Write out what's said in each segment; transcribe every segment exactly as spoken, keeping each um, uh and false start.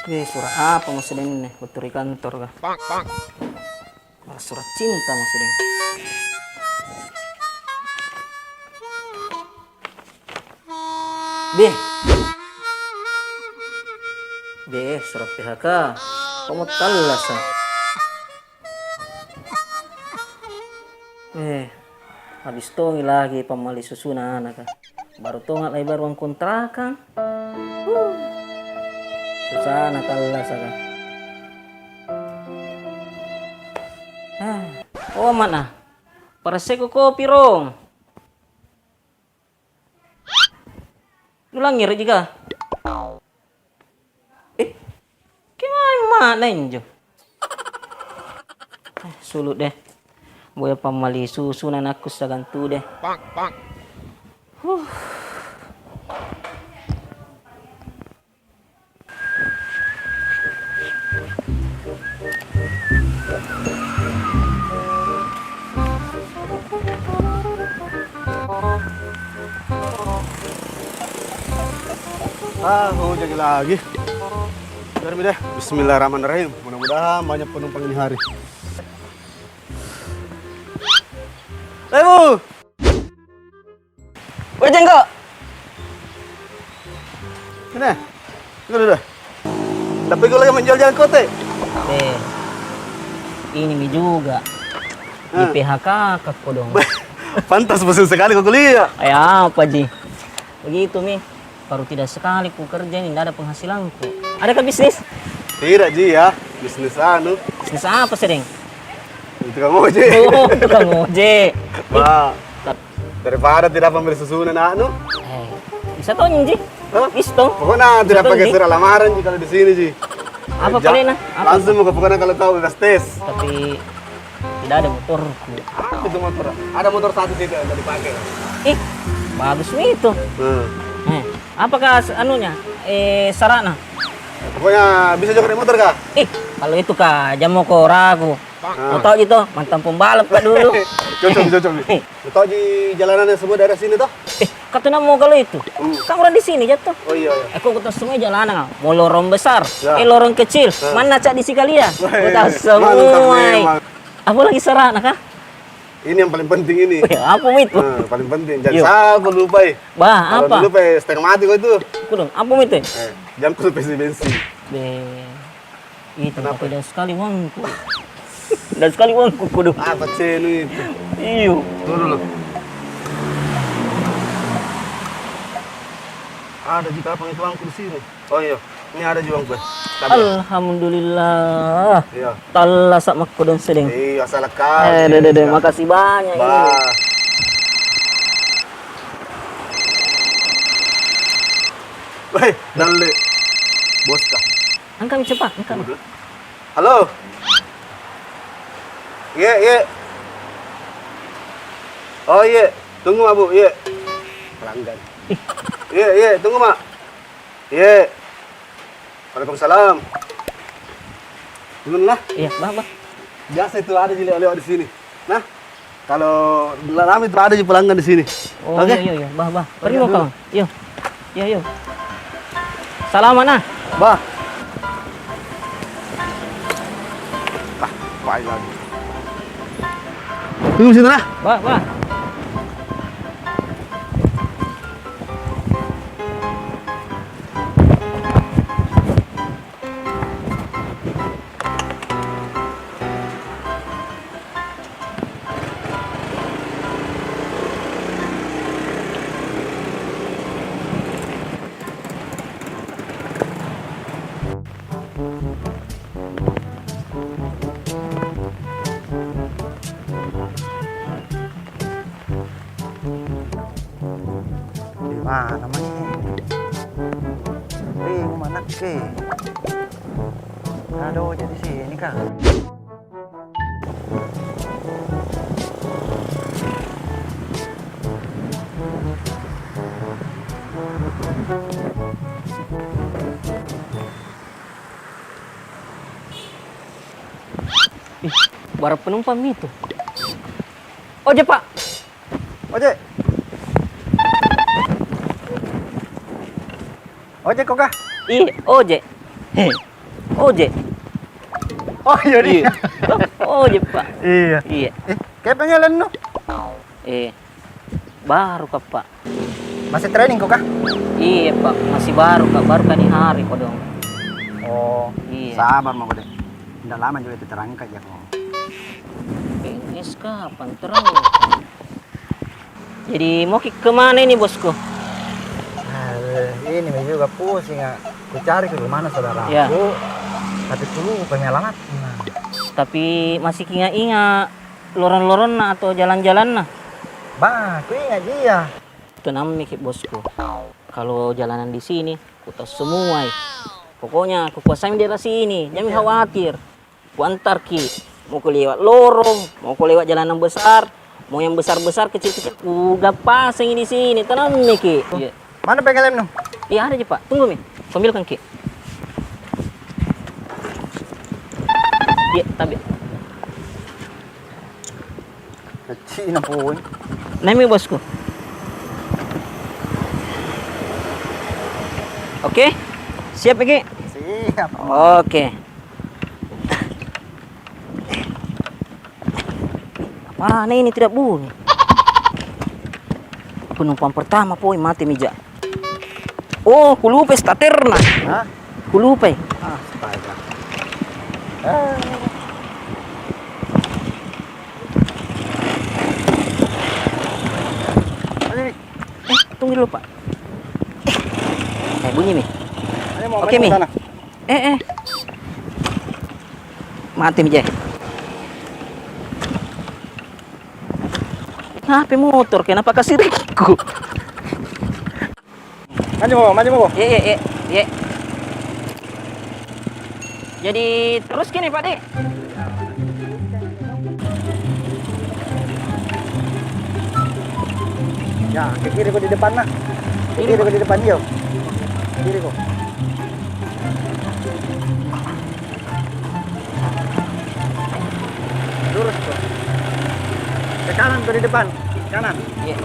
Beh, surat apa maksudnya ini? Betul di kantor kah? Surat cinta maksudnya. Beh. Beh, surat P H K. Kamu tallas, ah. Eh, habis tongi lagi pammali susuna anak, ah. Baru tonga lagi bayar uang kontrakan. Huh. Susana tallas, ah. Ah, oh, mana? Paraseko kopi rong. Ulangi ri jika. Eh, kemana mak neng jo? Eh, sulut deh. Boya pammali susu na nakku sagantu deh. Huh. Ah, hujan lagi. Biar mi deh. Bismillahirrahmanirrahim. Mudah-mudahan banyak penumpang ini hari. Lewu! Weh, Jenggo! Sini. Sini dulu. Tapi kau lagi menjual jalan kote? Eh, ini mi juga. Di P H K ka kodong. Pantas bosan sekali kau kuliah. Eh, apa ji? Begitu mi. Baru tidak sekali ku kerja ini, tidak ada penghasilanku. Adakah bisnis? Tidak ji ya. Bisnis anu. Bisnis apa, sedeng? Tukang ojek. Oh, tukang ojek. Wah. Daripada tidak pembeli susunan anu. Eh, bisa tong ji. Hah? Bisa tong. Pokoknya tidak pakai surat lamaran ji kalau di sini ji. Apa pale na? Apa? Langsung mau ke, pokoknya kalau tahu bebas tes. Tapi tidak ada motorku. Apa itu motor? Ada motor satu situ yang tadi pakai. Ih, bagus mi itu. Hmm. Eh, apakah anunya? Eh, syaratnya? Pokoknya bisa juga naik motor kah? Ih, kalau itu kah, jam mau kau ragu. Kau tahu ji toh, mantan pembalap kah dulu. Cocok, cocok. Kau tahu ji jalanannya semua daerah sini toh? Eh, kau tuh nak mau kalau itu. Kan orang di sini jatuh. Oh iya, iya. Eh, kau tahu semua jalanan, ah. Mau lorong besar, eh, lorong kecil. Mana cak di sikalia. Kau tahu semua. Apa lagi syaratnya kah? Ini yang paling penting ini. Weh, apa itu? Nah, paling penting. Jangan sampai kau lupa, eh. Bah, apa? Kalau lupa, eh, setengah mati kau itu. Kudung, apa itu? Eh, jangan kau lupa isi bensin. Beh. Itu kenapa? Tapi dah sekali uangku. Dah sekali uangku, kudu. Apa cenu itu? Iyo. Turun dulu. Ada juga apa itu uangku di sini? Oh iya, ini ada juga uangku. Alhamdulillah. Iya. Tallas mak kodong sedeng. Iya, salah kali. Eh, deh, deh, deh. Makasih banyak. Bah. Weh, dalle. Bos kah? Angkat mi cepat, angkat mi. Halo. Iye, iye. Oh, iye. Tunggu ma, Bu. Iye. Pelanggan. Iye, iye. Tunggu ma. Iye. Waalaikumsalam. Dulu lah. Iya, bah, bah. Biasa itu ada ji lewat-lewat di sini. Nah. Kalau lama itu ada ji pelanggan di sini. Oh, oke? Iya, iya, iya. Bah, bah. Pergi mau kau? Iya. Iya, iya. Salaman, ah. Bah. Ah, pai lagi. Tunggu sini, nah. Bah, bah. Di mana ma ini? Bingung ma nakke. Ada ojek di sini kah? Ih, berapa penumpang mi itu? Ojek, Pak. Ojek. Ojek ko kah? Ih, ojek. He. Ojek. Oh, iya, iya. Ojek, Pak. Iya. Iya. Eh, kapan jalan nu? Eh, baru ka, Pak. Masih training ko kah? Iya, Pak, masih baru ka, baru ka ni hari kodong. Oh, iya. Sabar mako deh. Ndak lama juga itu terangkat ya ko. Ini kapan terang? Jadi mau ki kemana ini, Bosku? Ah, ini mi juga pusing, ah. Ku cari ke mana saudaraku, ya, tapi ku lupa mi alamatna. Tapi masih ki inga-inga lorong-lorongna atau jalan-jalanna? Bah, ku inga ji iya. Tenang miki, Bosku. Kalau jalanan di sini, ku tahu semua, eh. Pokoknya, ku kuasai daerah sini. Jangan khawatir. Ku antar ki. Mau ko lewat lorong, mau ko lewat jalanan besar, mau yang besar-besar, kecil-kecil, ku gapaseng di sini. Tenang miki. Iya. Mana penggalem nu? Iya, ada ji, Pak. Tunggu mi. Ku ambilkan ki. Iya, tabe. Kecil na pun. Naik mi, Bosku. Oke. Siap ki? Siap. Oke. Mana ini tidak bunyi? Penumpang pertama poi mati mi ja. Oh, ku lupa starterna. Hah? Ku lupa. Astaga. Ah. Mana ni? Eh, tunggu dulu, Pak. Eh, bunyi mi. Oke mi. Eh, eh. Mati mi ja. Kenapa motor? Kenapa kasih rikku? Maju, maju, maju. Ye, ye, ye, ye. Jadi terus ki ni, Pak de. Ya, ke kiri ko di depan nah. Ke kiri ko di depan, iyo. Kiri ko. Lurus ko. Ke kanan ko di depan. Kanan. Iya.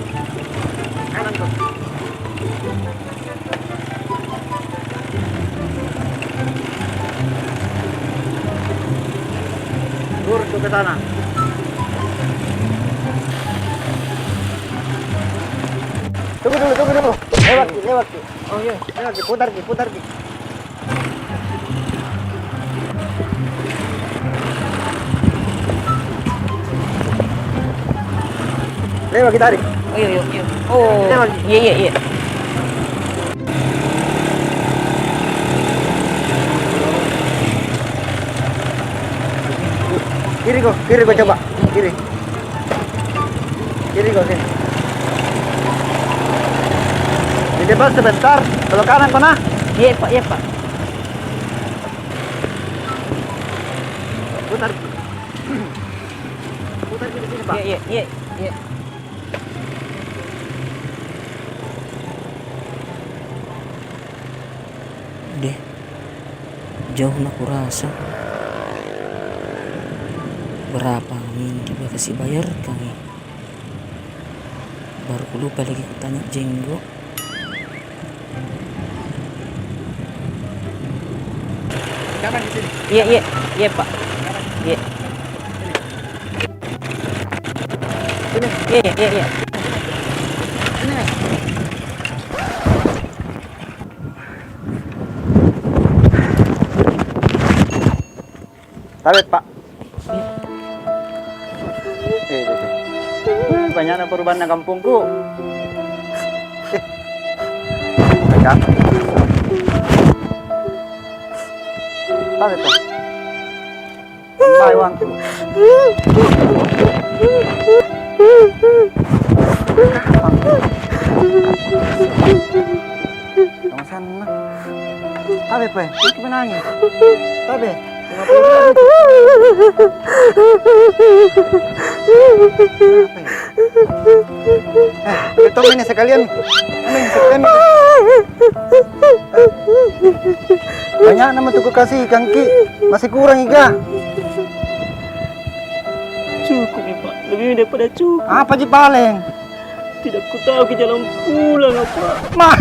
Kanan ko. Lurus ko ke sana. Tunggu dulu, tunggu dulu. Lewat ki, lewat ki. Oh iya. Lewat ki, putar ki, putar ki. Lewat kita, Rik. Ayo, ayo, ayo. Oh, iya, iya, iya. Kiri ko, kiri ko, coba. Kiri. Kiri ko, sini. Di depan sebentar, belok kanan ko nah. Iya, Pak, iya, Pak. Putar. Putar di sini, Pak. Iya, iya, iya, iya. Deh, jauh na kurasa. Berapa mi dia kasih bayar kami? Baru ku lupa lagi ku tanya Jenggo. Iya, iya, iya, Pak. Iya. Iya, iya, iya, iya. Tabe, Pak. Eh, eh, eh. Eh, banyakna perubahanna kampungku. Eh. Pegang. Tabe, Pak. Tambah uangku. Sama sana. Tabe, Pak. Kenapa menangis? Tabe. Eh, kita main sekalian. Main sekalian. Banyak nama tu ku kasih kangki, masih kurang iga. Cukup ya, Pak. Lebih daripada cukup. Apa ji paling? Tidak ku tahu ke jalan pulang, apa? Mah.